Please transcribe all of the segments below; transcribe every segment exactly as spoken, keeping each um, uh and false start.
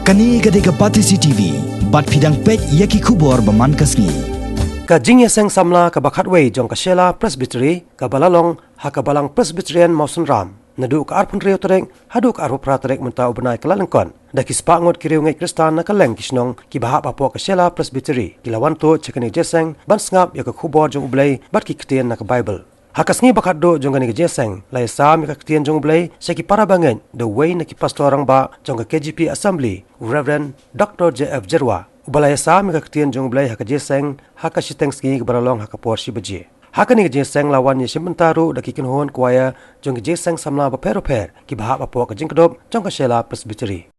Kane ka dei ka Batesi T V, bad phi dang peit ïa ki khubor ba man ka sngi. Ka jingïaseng samla kaba khatwei jong ka Shella Presbytery, kaba la long ha ka Balang Presbyterian Mawsynram, naduh ka arphew hynriew tarik haduh ka arphew phra tarik mynta u bnai Kyllalyngkot, da ki spah ngut ki riewngeit Khristan na kylleng ki shnong kiba hap hapoh ka Shella Presbytery, ki la wan tuh sha kane ka jingïaseng ban sngap ïa ka khubor jong U Blei bad ki ktien na ka Baibl. Ha ka sngi ba khatduh jong kane ka jingïaseng, la ïasam ïa ka ktien jong U Blei sha ki para bangeit da uwei na ki pastor rangbah jong ka K J P Assembly, u Reverend Doctor J F Jyrwa, uba la ïasam ïa ka ktien jong U Blei ha ka jingïaseng ha ka shiteng sngi kaba la long ha ka por shi baje. Ha kane ka jingïaseng la wan ïashim bynta ruh da ki kynhun choir jong ka jingïaseng samla bapher bapher kiba hap hapoh ka jingkdup jong ka Shella Presbytery.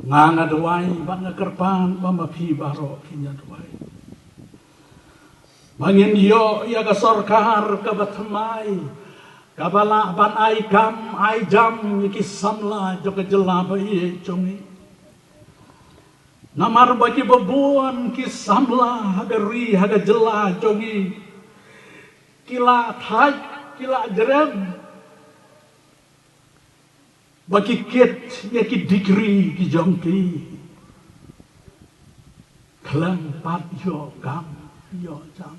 Nga nga duwai bad nga kyrpad ba ma phi baroh phin ïa duwai ba ngin ïoh ïa ka sorkar kaba thymmai, kaba lah ban ai kam ai jam ïa ki samla jong ka jylla ba ïeit jong ngi. Namar ba kiba bun ki samla ha ka ri ha ka jylla jong ngi ki la thait, ki la jrem ba ki kit ïa ki degree ki jong ki khlem pat ïoh kam ïoh jam.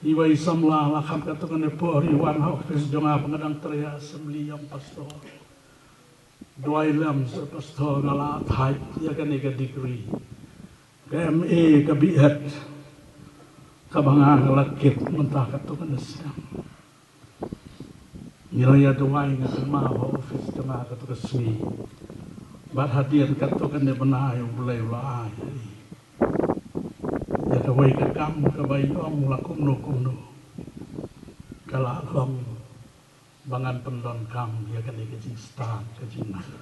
Iwei i samla la kham katto katne por i wan ha office jong nga ba nga dang trei ha Assembly Young Pastor. Duwai lem sha Pastor, nga la thait ïa kane ka degree, ka M A, ka B Ed, kaba nga la kit mynta katto katne snem. Ngi la ïa duwai, nga kynmaw ha office jong nga katto ka sngi. Bad hadien katto katne bnai U Blei u la ai ïa kawei ka kam kaba i ong la kumno kumno ka la long ba ngan pyndonkam ïa kane ka jingstad, ka jingnang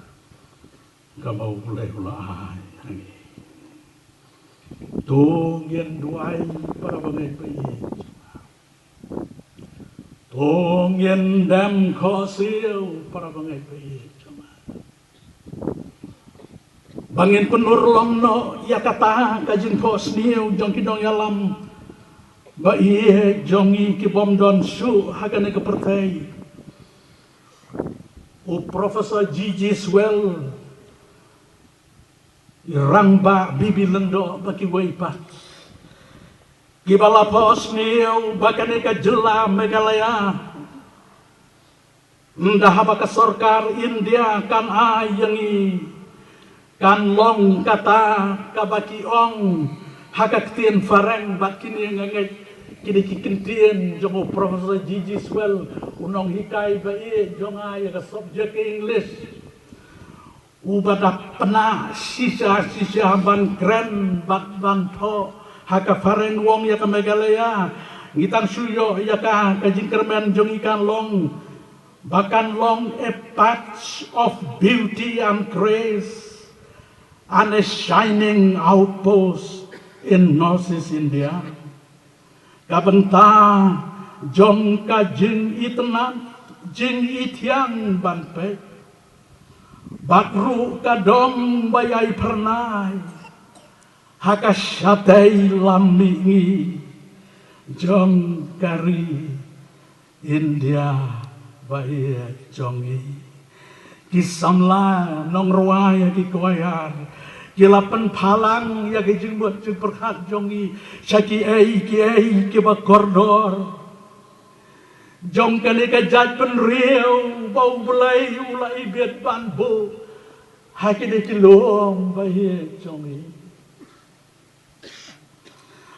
kaba U Blei u la ai ha ngi. To ngin duwai para bangeit ba ïeit. To ngin dem khohsiew para bangeit ba ïeit. Ba ngin pynurlong noh ïa kata ka jingthohsniew jong ki nongïalam ba ïeit jong ngi ki bym don shuh ha kane ka pyrthei. U Professor G G Swell, i rangbah B B Lyngdoh bad kiwei pat, kiba la thohsniew ba kane ka jylla Meghalaya, ynda haba ka sorkar India kan ai ïa ngi, kan long kata kaba ki ong ha ka ktien phareng, bad kine nga ngeit kine ki kyntien jong u Professor G G Swell, u nonghikai ba ïeit jong nga ïa ka subject English, uba da pynah shisha shisha ban kren bad ban thoh ha ka phareng, u ong ïa ka Meghalaya, ngi tang shu ïoh ïa ka, ka jingkyrmen jong ngi kan long ba kan long a patch of beauty and grace and a shining outpost in Northeast India. Ka bynta jong ka jingitynnad, jingithiang ban peit, bad ruh ka dong ba ïai phyrnai ha ka shatei lam mihngi jong ka ri India ba ïeit jong ngi. Ki samla nongrwai ha ki choir ki la pynphalang ïa ki jingmut jingpyrkhat jong ngi sha kiei kiei kiba kordor jong kane ka jaitbynriew ba U Blei u la ibit ban buh ha kine ki lum ba ïeit jong ngi.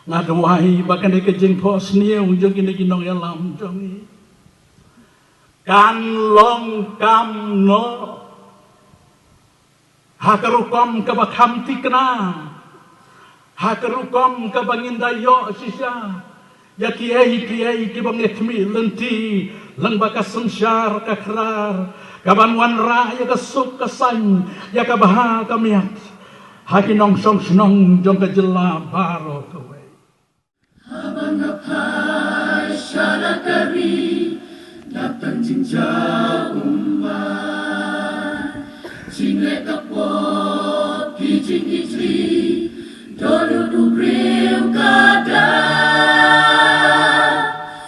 Nga duwai ba kane ka jingthohsniew jong kine ki nongïalam jong ngi kan long kam noh ha ka rukom kaba kham thikna, ha ka rukom kaba ngin da ïoh shisha ïa kiei kiei kiba ngi khmih lynti lyngba ka synshar ka khrar, kaban wanrah ïa ka suk ka saiñ, ïa ka bha ka miat ha ki nongshong shnong jong ka jylla baroh kawei. Haba nga phai sha la ka ri, nga pynjynjar ummat. Jingleh ka pop ki jingitri, don u briew ka da.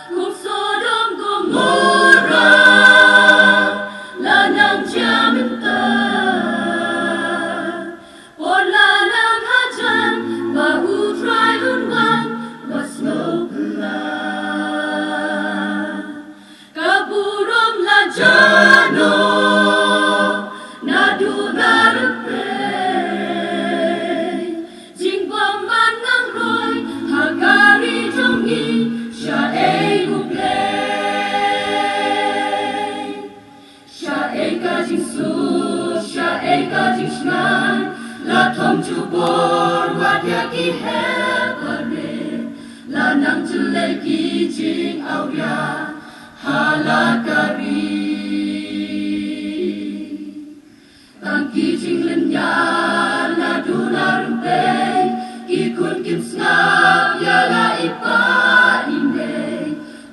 Kum Sodom Gomorrah, la nang jia mynta. Ka jingsuk sha ei ka jingshngaiñ, la thom jubor wat ïa ki heh barit, la nang jyllei ki jingawria ha la ka ri. Tang ki jinglynñiar naduh na rympei, ki khun kim sngap ïa la i pa i mei.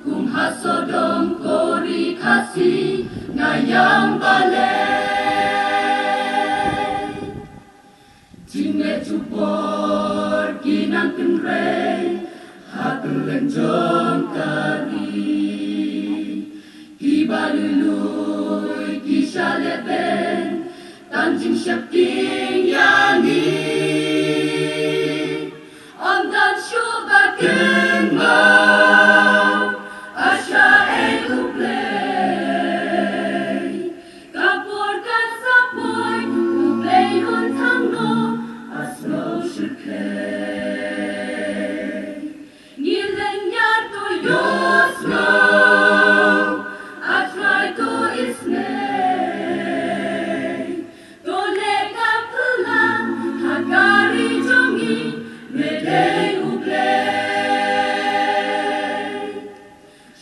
Kum ha Sodom ko ri Khasi nga ïam balei. Jingleh jubor ki nang kynrei ha kylleng jong ka ri. Kiba lui lui ki sha leh beiñ, tang jingsheptieng ïa ngi. Ym don shuh ba kynmaw, a sha ei U Blei. Ka por kan sa poi, U Blei un thang noh, a sngew shyrkhei. Ngi lynñiar to ïohsngew, A Trai to isynei. To leh ka phylla ha ka ri jong ngi, me dei U Blei.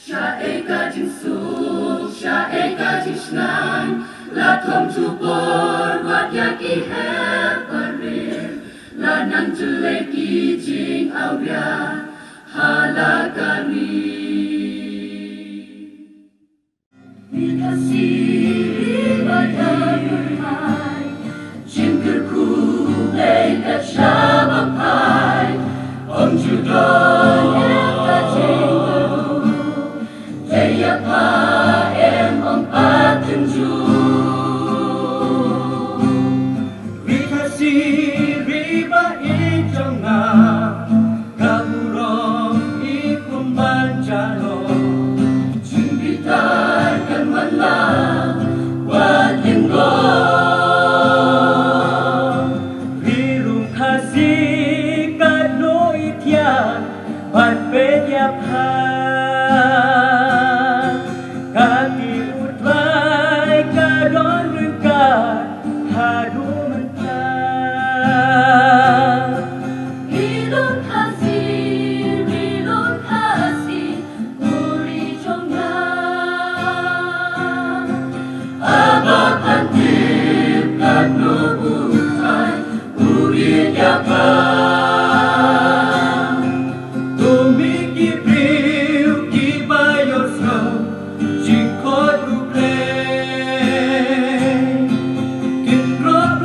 Sha ei ka jingsuk, sha ei ka jingshngaiñ, la thom jubor wat ïa ki heh barit, la nang jyllei ki jingawria ha la ka ri. Ri Khasi ri ba ïa pynhai, jingkyrkhu Blei ka shah bamhai, ym ju don ïa ka jingkyrkhu. Te ïa pha em ong pat tynjuh. Ri Khasi ri ba ïeit jong nga, ka burom i kum ban jano. Jingbitar kan wan la wat lyngngoh. Ri lum Khasi katno i thiah ban peit ïa pha. Ka ti U Trai ka don ryngkat haduh mynta. Ri lum Khasi, ri lum Khasi, u ri jong nga. Haba phan tip katno U Trai u ïeit ïa pha. To mih ki briew kiba ïohsngew jingkhot U Blei. Kin rop